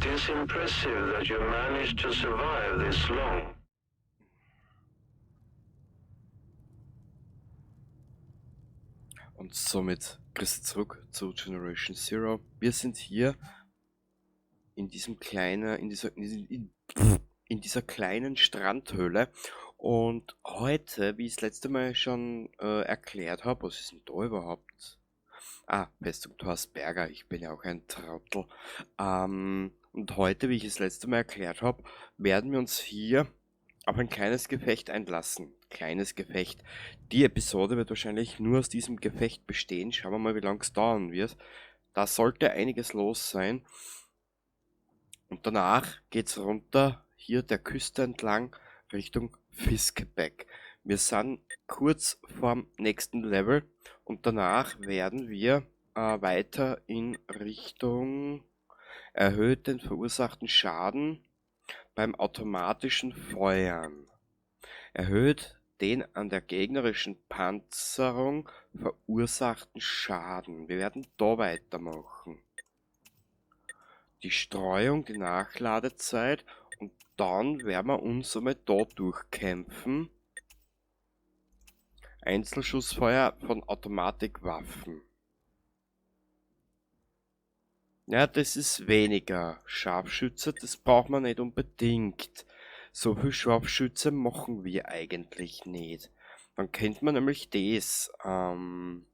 It is impressive that you managed to survive this long. Und somit grüß zurück zu Generation Zero. Wir sind hier in diesem kleinen, in dieser, in diesem, in, in dieser kleinen Strandhöhle. Und heute, wie ich das letzte Mal schon erklärt habe, was ist denn da überhaupt? Ah, Festung Torsberga, ich bin ja auch ein Trottel. Und heute, wie ich es letzte Mal erklärt habe, werden wir uns hier auf ein kleines Gefecht einlassen. Kleines Gefecht. Die Episode wird wahrscheinlich nur aus diesem Gefecht bestehen. Schauen wir mal, wie lange es dauern wird. Da sollte einiges los sein. Und danach geht's runter, hier der Küste entlang, Richtung Fiskebäck. Wir sind kurz vorm nächsten Level und danach werden wir weiter in Richtung erhöht den verursachten Schaden beim automatischen Feuern. Erhöht den an der gegnerischen Panzerung verursachten Schaden. Wir werden da weitermachen. Die Streuung, die Nachladezeit und dann werden wir uns einmal da durchkämpfen. Einzelschussfeuer von Automatikwaffen. Ja, das ist weniger. Scharfschütze, das braucht man nicht unbedingt. So viel Scharfschütze machen wir eigentlich nicht. Dann kennt man nämlich das. Dann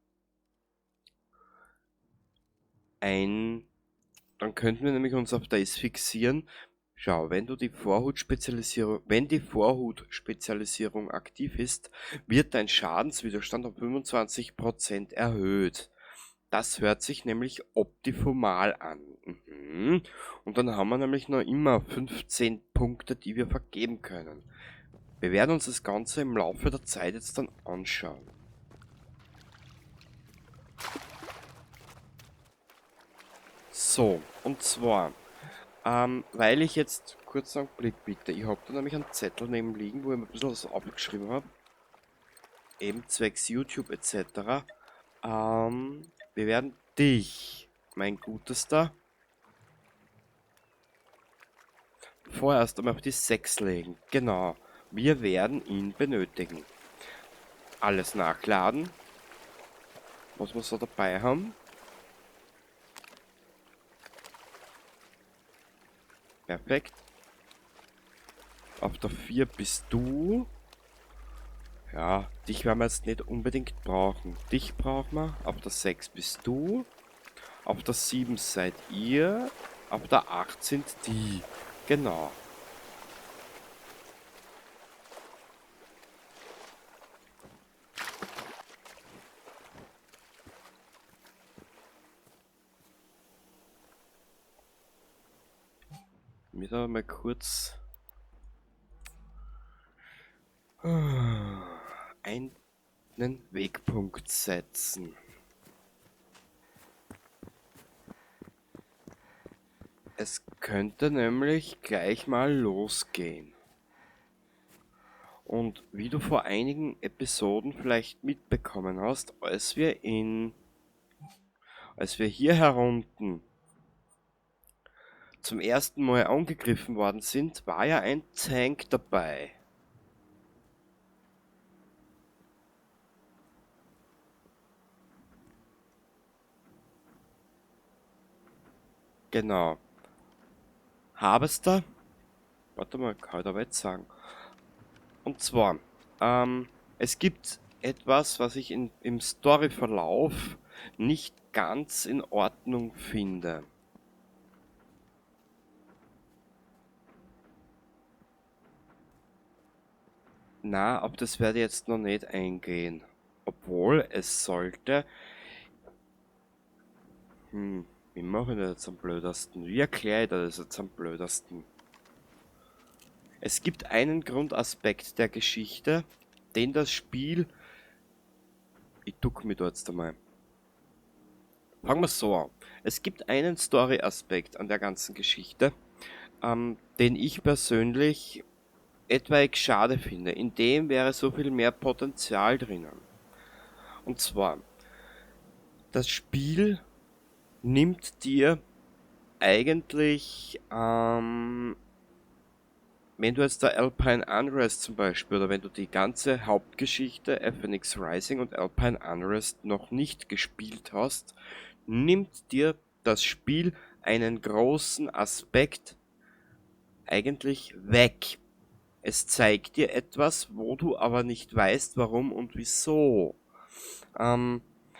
könnten wir nämlich uns auf das fixieren. Schau, wenn du die Vorhutspezialisierung, wenn die Vorhutspezialisierung aktiv ist, wird dein Schadenswiderstand um 25% erhöht. Das hört sich nämlich optimal an. Und dann haben wir nämlich noch immer 15 Punkte, die wir vergeben können. Wir werden uns das Ganze im Laufe der Zeit jetzt dann anschauen. So, und zwar, weil ich jetzt, kurz einen Blick bitte, ich hab da nämlich einen Zettel neben liegen, wo ich mir ein bisschen was aufgeschrieben hab. Eben zwecks YouTube et cetera. Wir werden dich, mein Gutester, vorerst einmal auf die 6 legen. Genau, wir werden ihn benötigen. Alles nachladen, was wir so dabei haben. Perfekt. Auf der 4 bist du. Ja, dich werden wir jetzt nicht unbedingt brauchen. Dich brauchen wir. Auf der 6 bist du. Auf der 7 seid ihr. Auf der 8 sind die. Genau. Mir da mal kurz einen Wegpunkt setzen. Es könnte nämlich gleich mal losgehen. Und wie du vor einigen Episoden vielleicht mitbekommen hast, als wir hier herunten zum ersten Mal angegriffen worden sind, war ja ein Tank dabei. Genau. Harvester. Warte mal, kann ich da jetzt sagen. Und zwar, es gibt etwas, was ich im Storyverlauf nicht ganz in Ordnung finde. Na, auf das werde ich jetzt noch nicht eingehen. Obwohl, es sollte... wie mache ich das jetzt am blödesten? Wie erkläre ich das jetzt am blödesten? Es gibt einen Grundaspekt der Geschichte, den das Spiel... Ich duck mich da jetzt einmal. Fangen wir so an. Es gibt einen Story-Aspekt an der ganzen Geschichte, den ich persönlich etwaig schade finde. In dem wäre so viel mehr Potenzial drinnen. Und zwar, das Spiel nimmt dir eigentlich, wenn du jetzt da Alpine Unrest zum Beispiel, oder wenn du die ganze Hauptgeschichte FNX Rising und Alpine Unrest noch nicht gespielt hast, nimmt dir das Spiel einen großen Aspekt eigentlich weg. Es zeigt dir etwas, wo du aber nicht weißt, warum und wieso.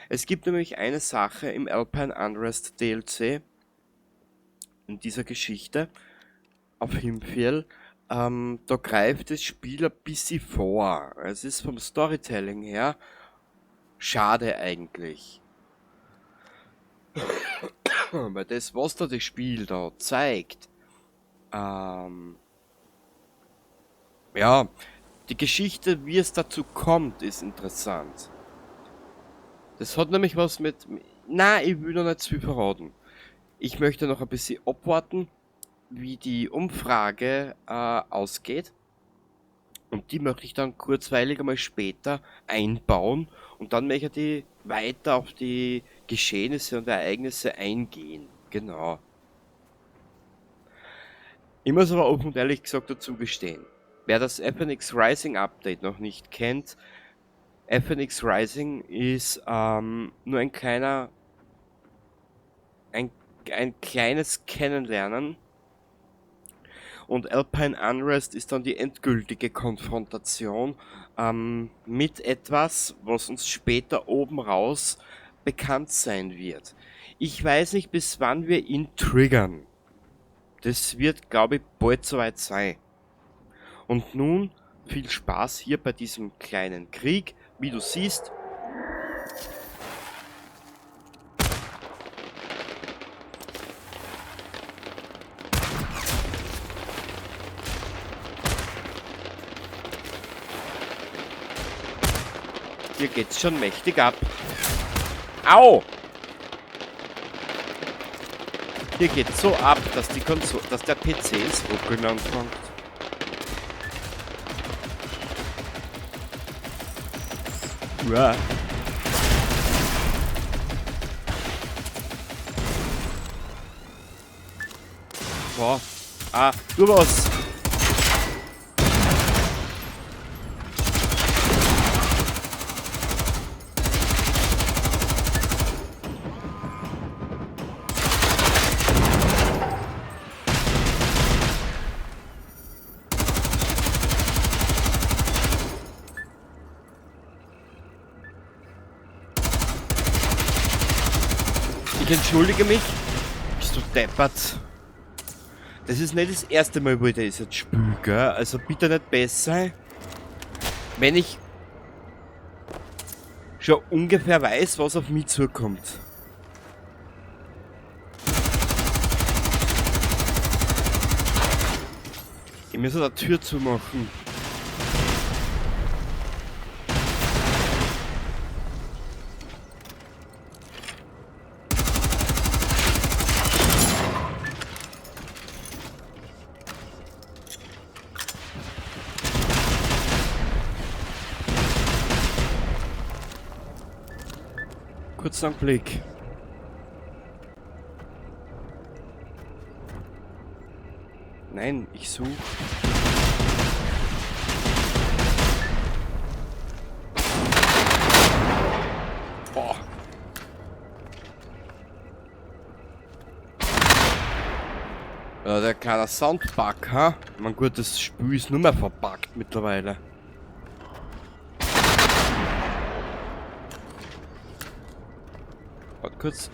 Es gibt nämlich eine Sache im Alpine Unrest DLC, in dieser Geschichte, auf Himfjäll, da greift das Spiel ein bisschen vor. Es ist vom Storytelling her schade eigentlich. Weil das, was da das Spiel da zeigt, ja, die Geschichte, wie es dazu kommt, ist interessant. Das hat nämlich was mit... Na, ich will noch nicht zu viel verraten. Ich möchte noch ein bisschen abwarten, wie die Umfrage ausgeht. Und die möchte ich dann kurzweilig einmal später einbauen. Und dann möchte ich weiter auf die Geschehnisse und Ereignisse eingehen. Genau. Ich muss aber offen und ehrlich gesagt dazu gestehen, wer das FNX Rising Update noch nicht kennt, FNX Rising ist nur ein kleiner, ein, ein kleines Kennenlernen. Und Alpine Unrest ist dann die endgültige Konfrontation mit etwas, was uns später oben raus bekannt sein wird. Ich weiß nicht, bis wann wir ihn triggern. Das wird, glaub ich, bald soweit sein. Und nun viel Spaß hier bei diesem kleinen Krieg. Wie du siehst, hier geht's schon mächtig ab. Au! Hier geht's so ab, dass die Konsole, dass der PC ins Ruckeln anfängt. Uah. Boah. Ah, du was! Ich entschuldige mich. Bist du deppert? Das ist nicht das erste Mal, wo ich das jetzt spiele, gell? Also bitte nicht besser. Wenn ich schon ungefähr weiß, was auf mich zukommt. Ich muss die Tür zumachen. Kurzen Blick. Nein, ich such. Boah. Ja, der kleine Soundbug, ha? Man gut, das Spiel ist nur mehr verbuggt mittlerweile. Warte kurz.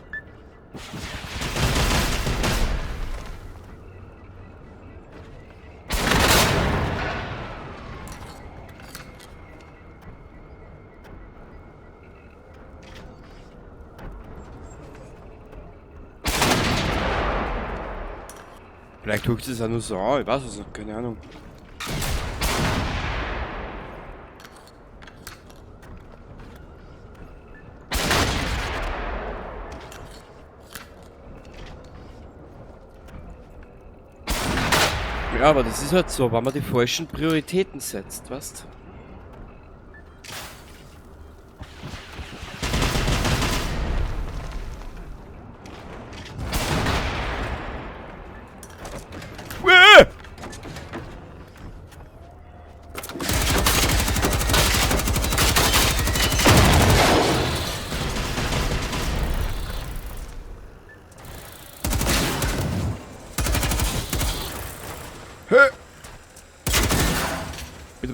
Vielleicht guckt es ja nur so an, ich weiß es nicht, keine Ahnung. Ja, aber das ist halt so, wenn man die falschen Prioritäten setzt, weißt?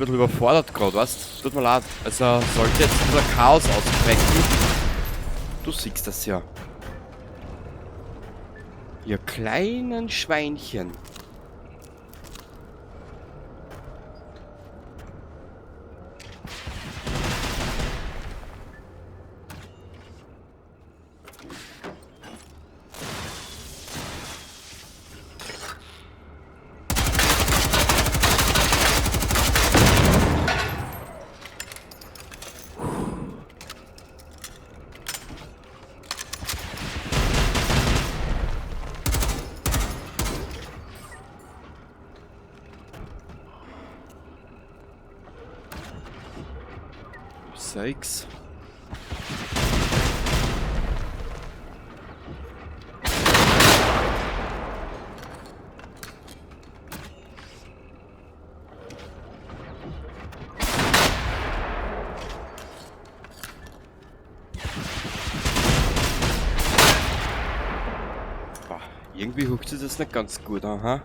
ein bisschen überfordert gerade, weißt? Tut mir leid. Also sollte jetzt ein bisschen Chaos ausbrechen. Du siehst das ja. Ihr kleinen Schweinchen. Sechs. Boah, irgendwie huckt sich das nicht ganz gut, aha.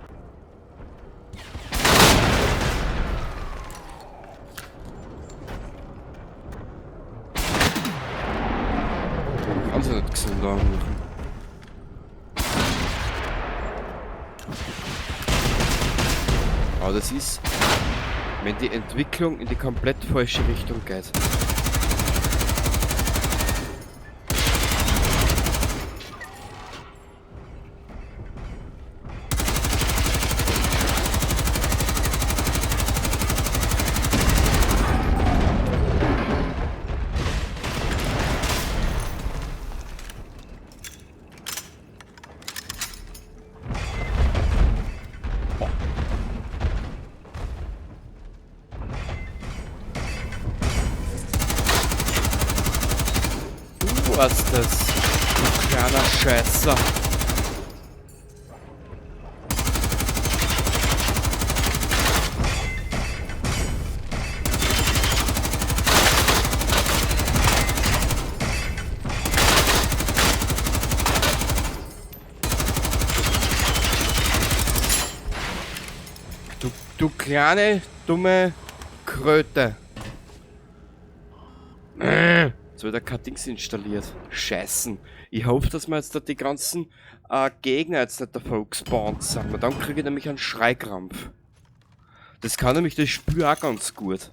Ganz nicht gesund anrufen. Aber das ist, wenn die Entwicklung in die komplett falsche Richtung geht. Was ist das? Du kleiner Scheißer. Du kleine, dumme Kröte. Jetzt wird da kein Dings installiert. Scheißen. Ich hoffe, dass wir jetzt da die ganzen Gegner jetzt nicht davon gespawnt sind. Weil dann kriege ich nämlich einen Schreikrampf. Das kann nämlich das Spiel auch ganz gut.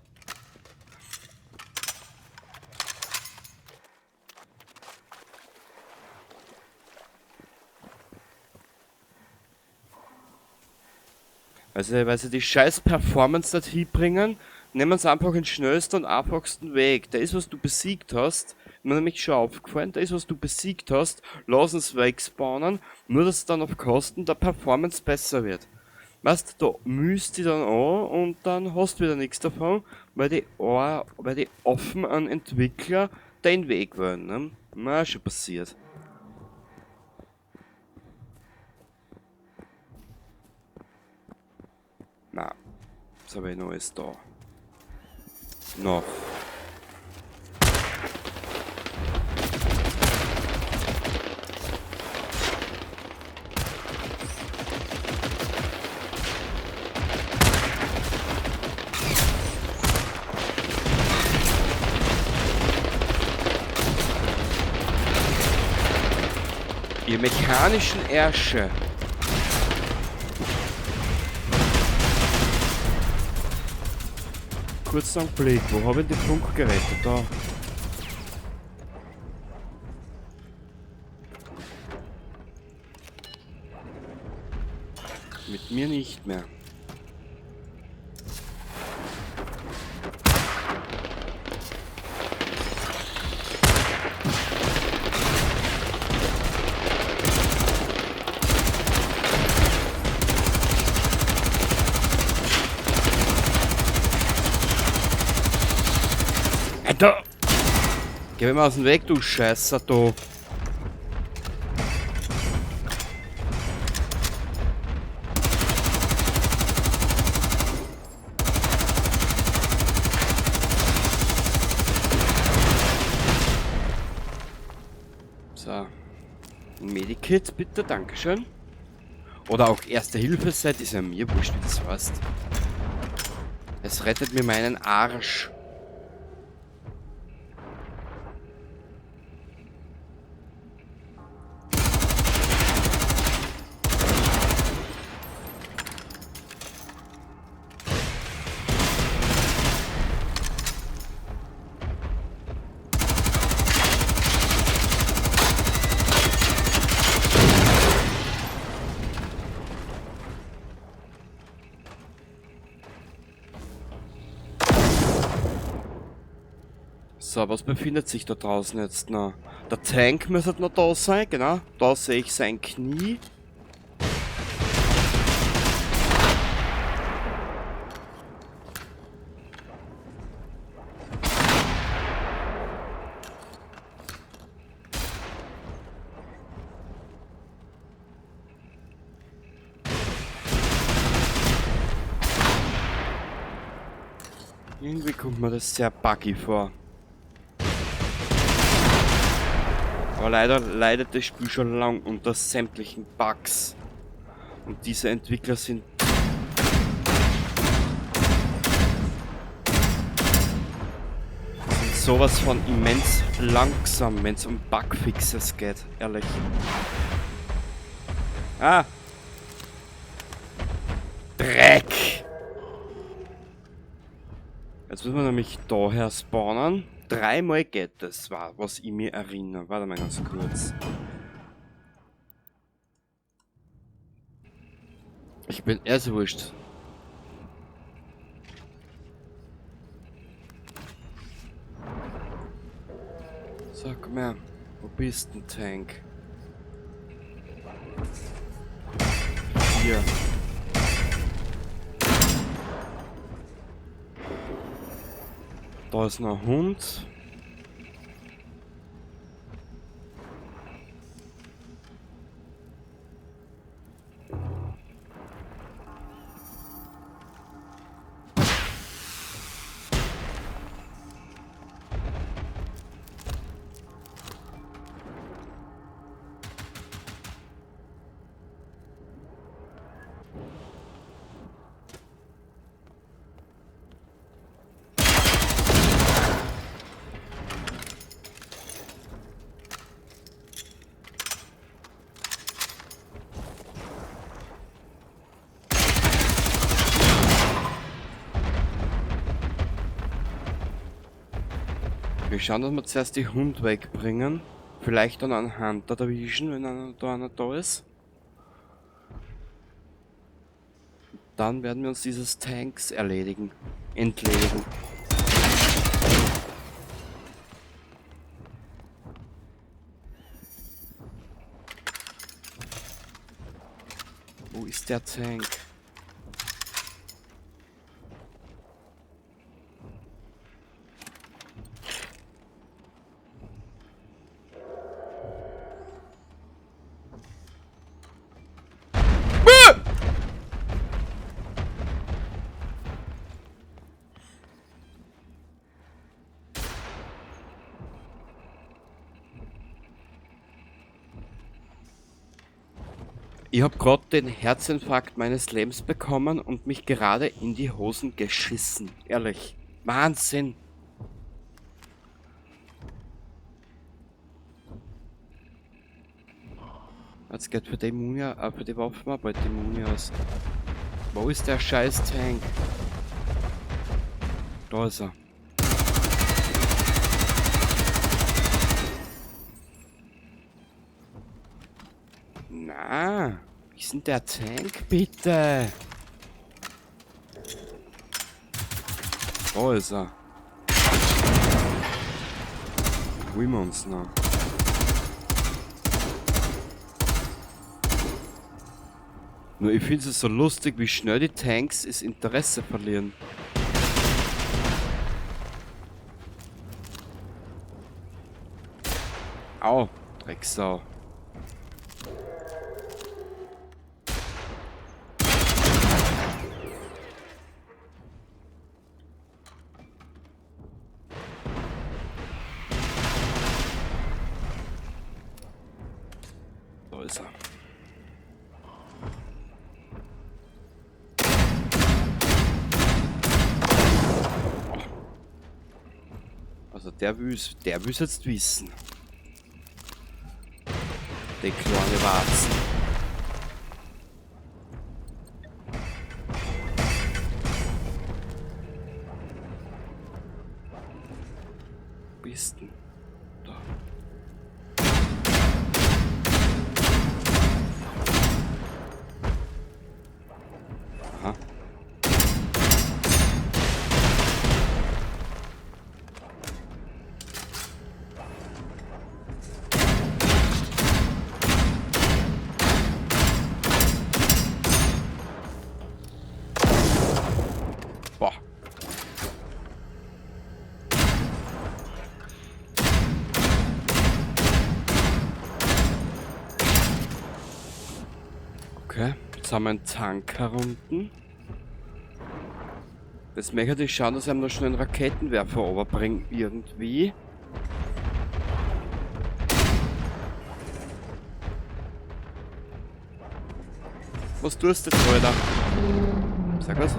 Weil sie die scheiß Performance nicht hinbringen, nehmen sie einfach den schnellsten und einfachsten Weg. Der ist, was du besiegt hast, mir nämlich schon aufgefallen, der ist, was du besiegt hast, lass uns wegspawnen, nur dass es dann auf Kosten der Performance besser wird. Weißt du, da müsst du dann an und dann hast du wieder nichts davon, weil die offen an Entwickler den Weg wollen, ne? Na, schon passiert. Na, was habe ich noch alles da? Noch. Ihr mechanischen Ärsche. Kurz einen Blick, wo habe ich die Funkgeräte? Da. Mit mir nicht mehr. Alter! Geh mir mal aus dem Weg, du Scheißer, du! So. Ein Medikit, bitte, dankeschön. Oder auch Erste-Hilfe-Set, ist ja mir wurscht, wie das heißt. Es rettet mir meinen Arsch. So, was befindet sich da draußen jetzt noch? Der Tank müsste noch da sein, genau. Da sehe ich sein Knie. Irgendwie kommt mir das sehr buggy vor. Aber leider leidet das Spiel schon lang unter sämtlichen Bugs. Und diese Entwickler sind sowas von immens langsam, wenn's um Bugfixes geht, ehrlich. Ah! Dreck! Jetzt müssen wir nämlich daher spawnen. Dreimal geht das, war, was ich mir erinnere. Warte mal ganz kurz. Ich bin erst wurscht. So, komm her. Wo bist denn, Tank? Hier. Da ist noch ein Hund. Wir schauen, dass wir zuerst die Hund wegbringen. Vielleicht dann einen Hunter erwischen, wenn einer da ist. Dann werden wir uns dieses Tanks erledigen. Entledigen. Wo ist der Tank? Ich hab grad den Herzinfarkt meines Lebens bekommen und mich gerade in die Hosen geschissen. Ehrlich. Wahnsinn. Jetzt geht für die Muni, für die Waffen auch bald die Muni aus. Wo ist der scheiß Tank? Da ist er. Na, wie ist denn der Tank, bitte? Da ist er. Holen wir uns noch. Nur ich find's so lustig, wie schnell die Tanks das Interesse verlieren. Au, Drecksau. Da ist er. Der will's jetzt wissen. Der kleine Warzen. Bist denn da? Aha. Boah. Okay, jetzt haben wir einen Tanker unten. Jetzt möchte ich schauen, dass ich ihm noch schnell einen Raketenwerfer runterbringe, irgendwie. Was tust du jetzt, Alter? Sag was.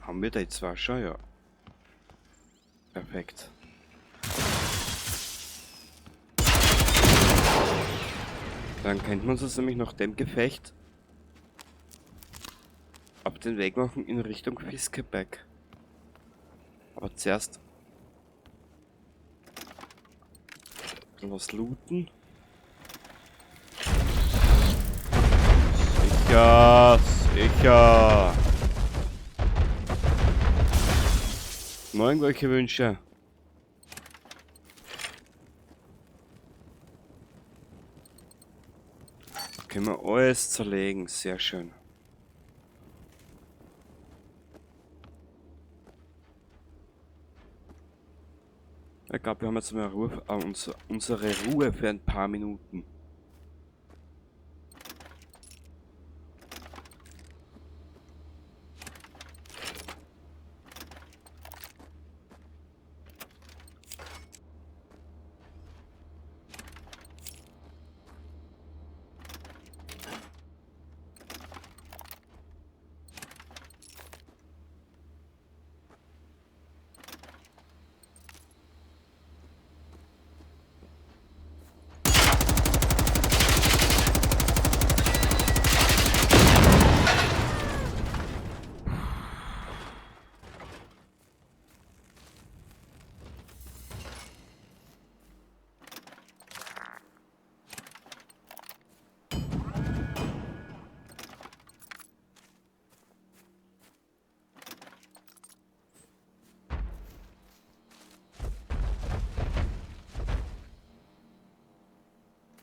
Haben wir da jetzt zwar schon, ja. Perfekt. Dann könnten wir uns das nämlich nach dem Gefecht ab den Weg machen in Richtung Fiskeback. Aber zuerst was looten. Sicher, sicher. Noch irgendwelche Wünsche? Können wir alles zerlegen, sehr schön. Ich glaube, wir haben jetzt mal Ruhe, unsere Ruhe für ein paar Minuten.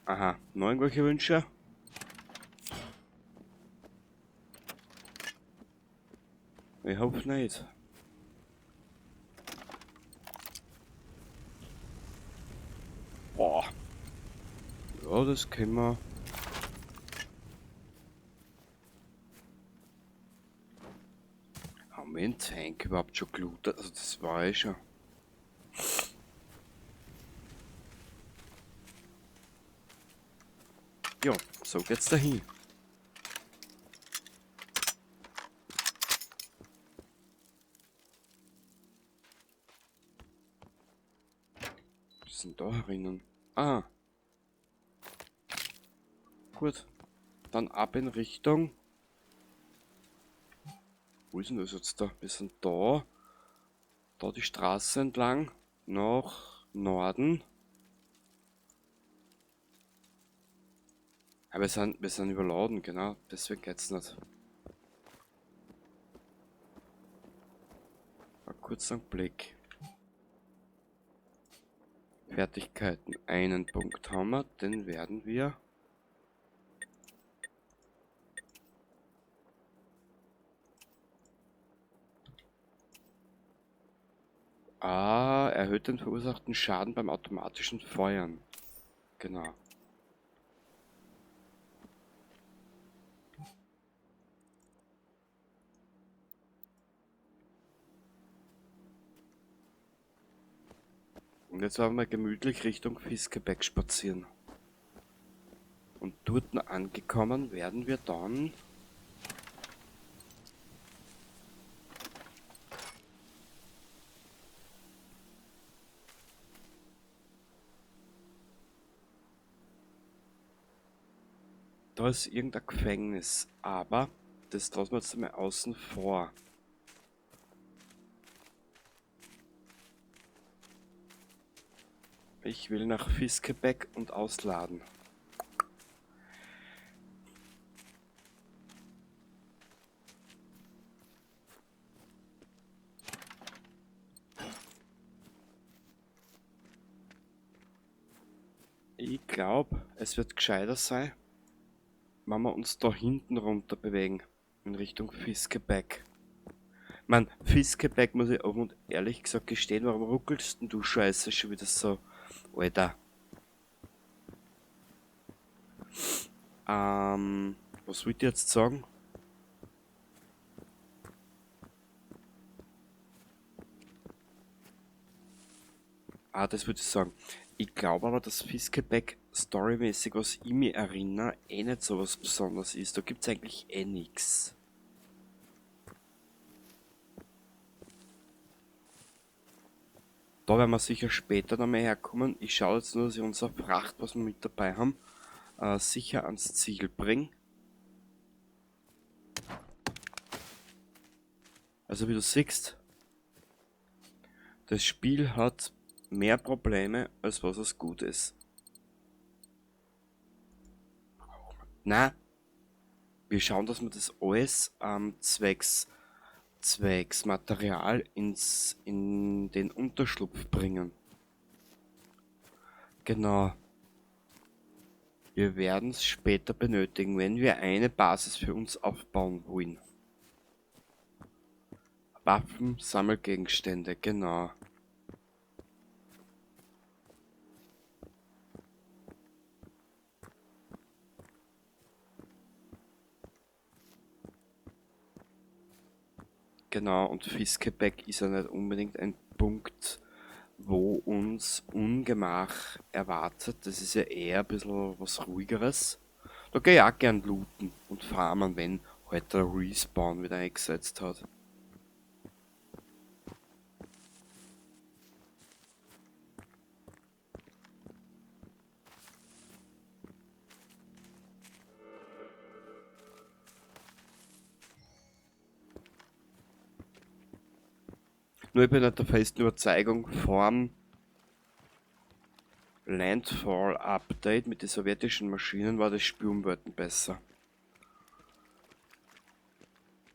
Aha, noch irgendwelche Wünsche? Ich hoffe nicht. Boah. Ja, das können wir. Haben wir den Tank überhaupt schon gelootet? Also das war ich schon. Ja, so geht's dahin. Was ist denn da herinnen? Ah. Gut. Dann ab in Richtung. Wo ist denn das jetzt da? Wir sind da. Da die Straße entlang. Nach Norden. Aber wir sind überladen, genau. Deswegen geht's nicht. Mal kurz einen Blick. Fertigkeiten. Einen Punkt haben wir, den werden wir. Ah, erhöht den verursachten Schaden beim automatischen Feuern. Genau. Und jetzt werden wir gemütlich Richtung Fiskebäck spazieren. Und dort angekommen werden wir dann Da ist irgendein Gefängnis, aber das lassen wir jetzt einmal außen vor. Ich will nach Fiskebäck und ausladen. Ich glaub, es wird gescheiter sein, wenn wir uns da hinten runter bewegen, in Richtung Fiskebäck. Man, Fiskebäck muss ich offen und ehrlich gesagt gestehen, warum ruckelst denn du Scheiße schon wieder so? Alter. Was wollt ihr jetzt sagen? Ah, das würde ich sagen. Ich glaube aber, dass Fiskebäck storymäßig, was ich mich erinnere, eh nicht so was Besonderes ist. Da gibt's eigentlich eh nix. Da werden wir sicher später noch mal herkommen. Ich schaue jetzt nur, dass ich unser Fracht, was wir mit dabei haben, sicher ans Ziel bringe. Also wie du siehst, das Spiel hat mehr Probleme, als was es gut ist. Na, wir schauen, dass wir das alles zwecks Material in den Unterschlupf bringen. Genau. Wir werden's später benötigen, wenn wir eine Basis für uns aufbauen wollen. Waffen, Sammelgegenstände, genau. Genau, und Fiskebäck ist ja nicht unbedingt ein Punkt, wo uns Ungemach erwartet. Das ist ja eher ein bisschen was Ruhigeres. Da geh ich auch gern looten und farmen, wenn halt der Respawn wieder eingesetzt hat. Nur ich bin der festen Überzeugung, vorm Landfall Update mit den sowjetischen Maschinen war das Spiel um Welten besser.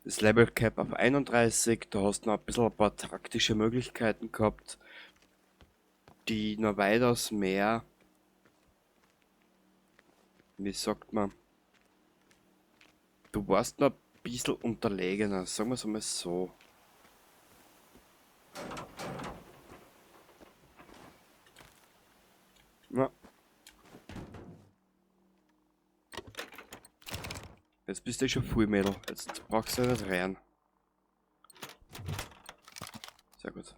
Das Level Cap auf 31, da hast du noch ein bisschen ein paar taktische Möglichkeiten gehabt, die noch weitaus mehr, wie sagt man, du warst noch ein bisschen unterlegener, sagen wir's einmal so. Na. Jetzt bist du schon voll, Mädel. Jetzt brauchst du nicht rein. Sehr gut.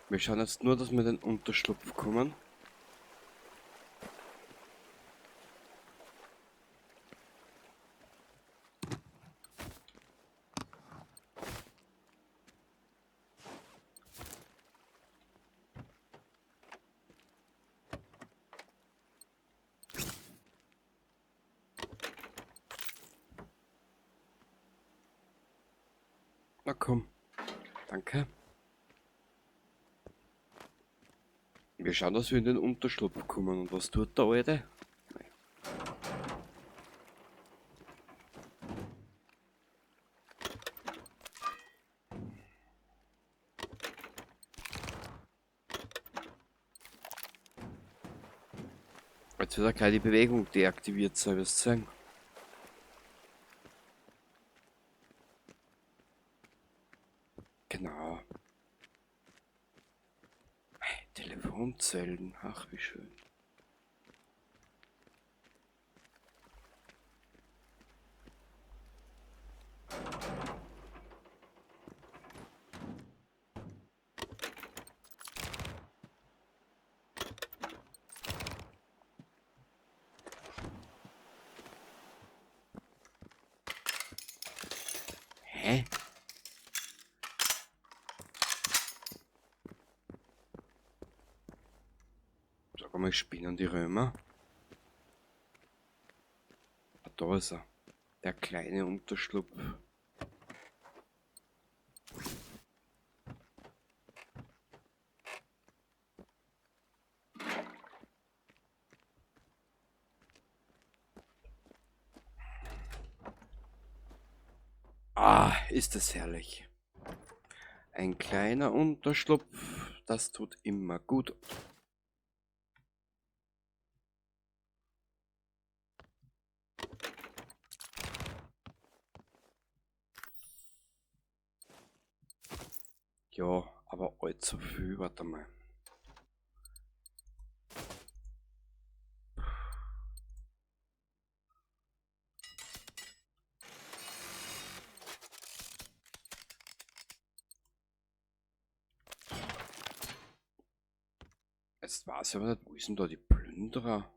Wir schauen jetzt nur, dass wir in den Unterschlupf kommen. Na komm, danke. Wir Wir schauen, dass wir in den Unterschlupf kommen. Und was tut der Alte? Jetzt wird auch gleich die Bewegung deaktiviert sein, wirst du sagen. Genau. Hey, Telefonzellen, ach wie schön. Hä? Sag mal, spinnen die Römer? Ah, da ist er. Der kleine Unterschlupf. Ah, ist das herrlich. Ein kleiner Unterschlupf, das tut immer gut. Ja, aber allzu viel, warte mal. Jetzt weiß ich aber nicht, wo ist denn da die Plünderer?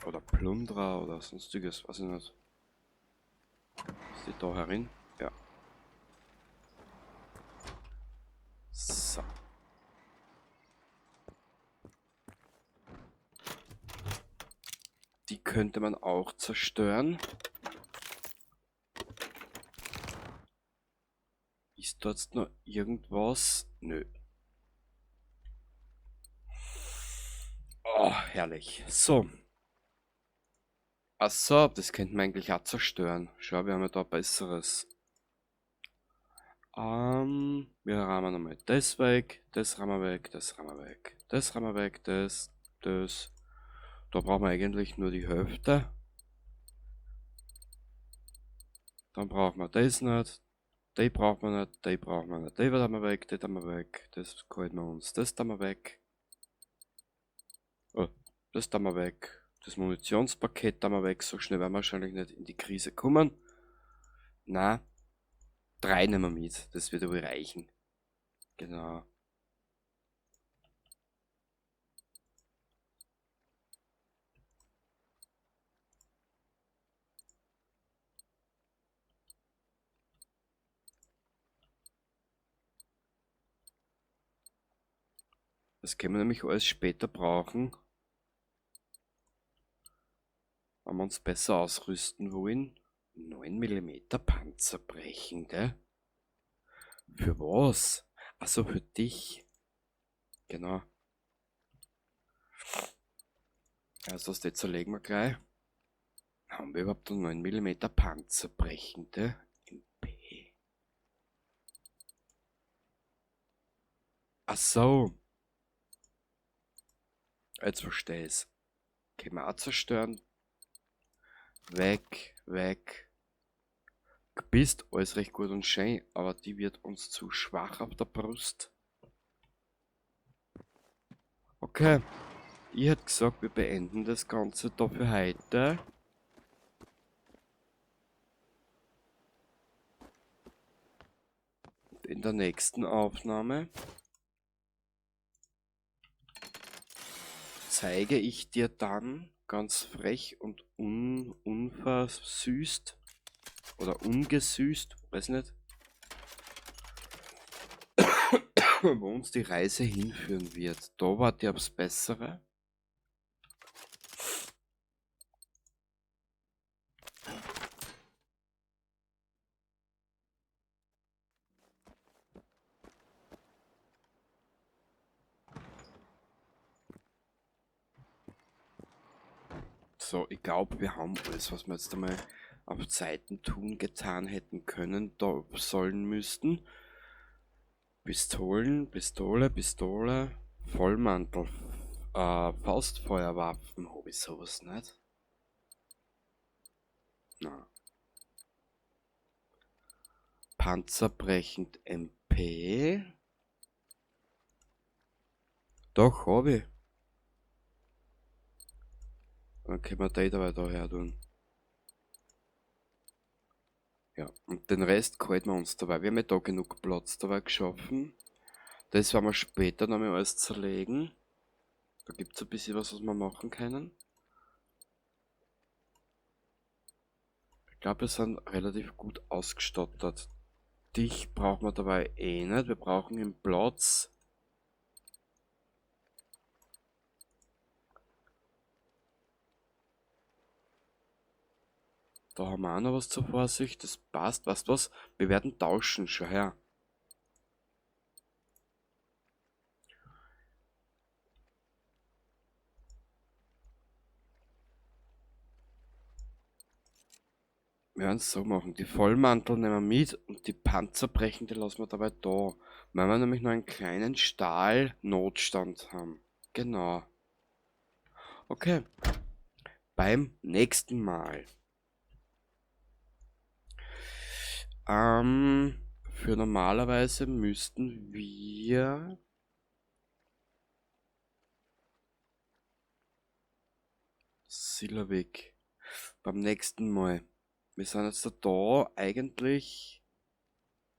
Oder Plunderer oder sonstiges, weiß ich nicht. Ist die da herin? Ja. So. Die könnte man auch zerstören. Ist dort noch irgendwas? Nö. Oh, herrlich. So. Achso, das könnte man eigentlich auch zerstören. Schau, wir haben ja da Besseres. Wir rammen nochmal das weg, das rammen wir weg, das rammen wir weg, das rammen wir weg, das, das. Da brauchen wir eigentlich nur die Hälfte. Dann brauchen wir das nicht. Die brauchen wir nicht, die brauchen wir nicht. Die haben wir weg, die haben wir weg. Das halten wir uns, das haben wir weg. Oh, das haben wir weg. Das Munitionspaket haben wir weg. So schnell werden wir wahrscheinlich nicht in die Krise kommen. Na, 3 nehmen wir mit. Das wird wohl reichen. Genau. Das können wir nämlich alles später brauchen. Wenn wir uns besser ausrüsten wollen. 9 Millimeter Panzerbrechende. Für was? Achso, für dich. Genau. Also das zerlegen wir gleich. Haben wir überhaupt 9 Millimeter Panzerbrechende? Im P. Ach so. Jetzt verstehe ich's. Können wir auch zerstören. Weg, weg. Bist alles recht gut und schön, aber die wird uns zu schwach auf der Brust. Okay. Ich hätte gesagt, wir beenden das Ganze da für heute. Und in der nächsten Aufnahme zeige ich dir dann ganz frech und unversüßt oder ungesüßt, weiß nicht, wo uns die Reise hinführen wird. Da warte ich aufs Bessere. So, ich glaub, wir haben alles, was wir jetzt einmal auf Zeiten tun, getan hätten können, da sollen müssten. Pistolen, Pistole, Pistole, Vollmantel, Faustfeuerwaffen, hab ich sowas nicht? Na. Panzerbrechend MP. Doch, hab ich. Dann können wir die dabei da her tun. Ja, und den Rest halten wir uns dabei. Wir haben ja da genug Platz dabei geschaffen. Das werden wir später noch mal alles zerlegen. Da gibt's ein bisschen was, was wir machen können. Ich glaub, wir sind relativ gut ausgestattet. Dich brauchen wir dabei eh nicht. Wir brauchen den Platz. Da haben wir auch noch was zur Vorsicht. Das passt. Weißt du was? Wir werden tauschen. Schau her. Wir werden es so machen. Die Vollmantel nehmen wir mit und die Panzerbrechende lassen wir dabei da. Weil wir nämlich noch einen kleinen Stahlnotstand haben. Genau. Okay. Beim nächsten Mal. Für normalerweise müssten wir Sillavik. Beim nächsten Mal. Wir sind jetzt da eigentlich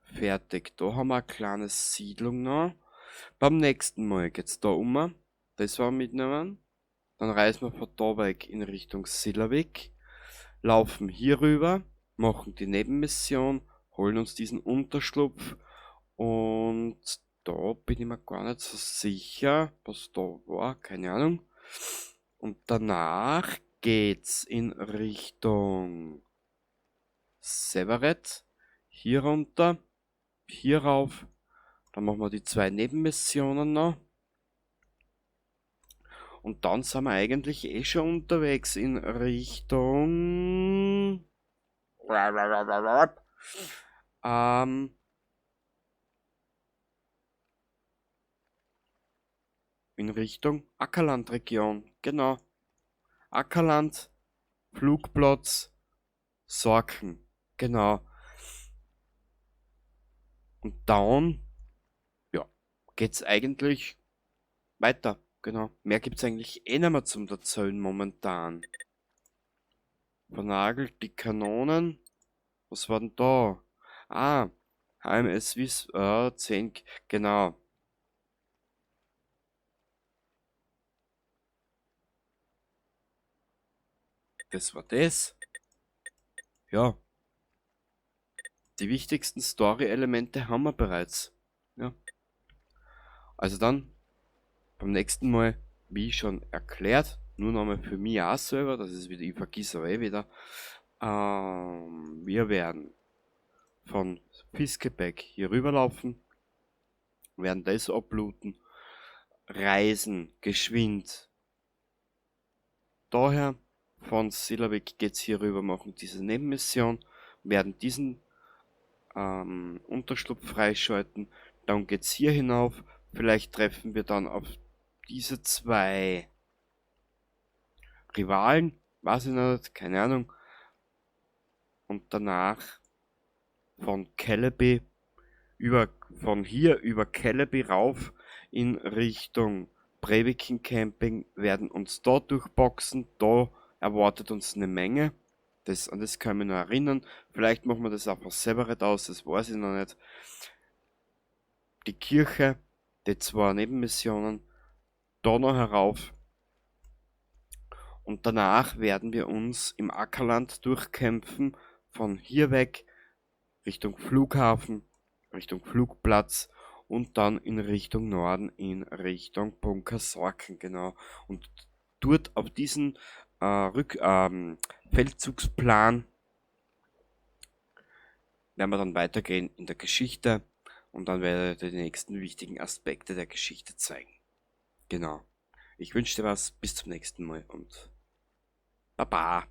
fertig. Da haben wir eine kleine Siedlung noch. Beim nächsten Mal geht's da um. Das werden wir mitnehmen. Dann reisen wir von da weg in Richtung Sillavik. Laufen hier rüber. Machen die Nebenmission. Holen uns diesen Unterschlupf. Und da bin ich mir gar nicht so sicher, was da war. Keine Ahnung. Und danach geht's in Richtung Severed, hier runter, hier rauf, dann machen wir die zwei Nebenmissionen noch. Und dann sind wir eigentlich eh schon unterwegs in Richtung in Richtung Ackerland-Region, genau. Ackerland, Flugplatz, Sorken, genau. Und dann, ja, geht's eigentlich weiter, genau. Mehr gibt's eigentlich eh nicht mehr zum Erzählen momentan. Vernagelt die Kanonen. Was war denn da? Ah, HMS Wies 10, genau. Das war das. Ja. Die wichtigsten Story-Elemente haben wir bereits. Ja. Also dann, beim nächsten Mal, wie schon erklärt, nur nochmal für mich auch selber, das ist wieder, ich vergiss aber eh wieder. Wir werden von Fiskebäck hier rüberlaufen, werden das ablooten, reisen geschwind daher, von Sillavik geht's hier rüber, machen diese Nebenmission, werden diesen Unterschlupf freischalten, dann geht's hier hinauf, vielleicht treffen wir dann auf diese zwei Rivalen, weiß ich noch nicht, keine Ahnung. Und danach von Keleby über, von hier über Keleby rauf in Richtung Breviken Camping, werden uns da durchboxen, da erwartet uns eine Menge. An das kann ich mich noch erinnern. Vielleicht machen wir das auch von Severed aus, das weiß ich noch nicht. Die Kirche, die zwei Nebenmissionen, da noch herauf. Und danach werden wir uns im Ackerland durchkämpfen, von hier weg Richtung Flughafen, Richtung Flugplatz und dann in Richtung Norden, in Richtung Bunker Sorken, genau. Und dort auf diesen Feldzugsplan werden wir dann weitergehen in der Geschichte und dann werde ich dir die nächsten wichtigen Aspekte der Geschichte zeigen. Genau. Ich wünsche dir was, bis zum nächsten Mal und baba. Baba.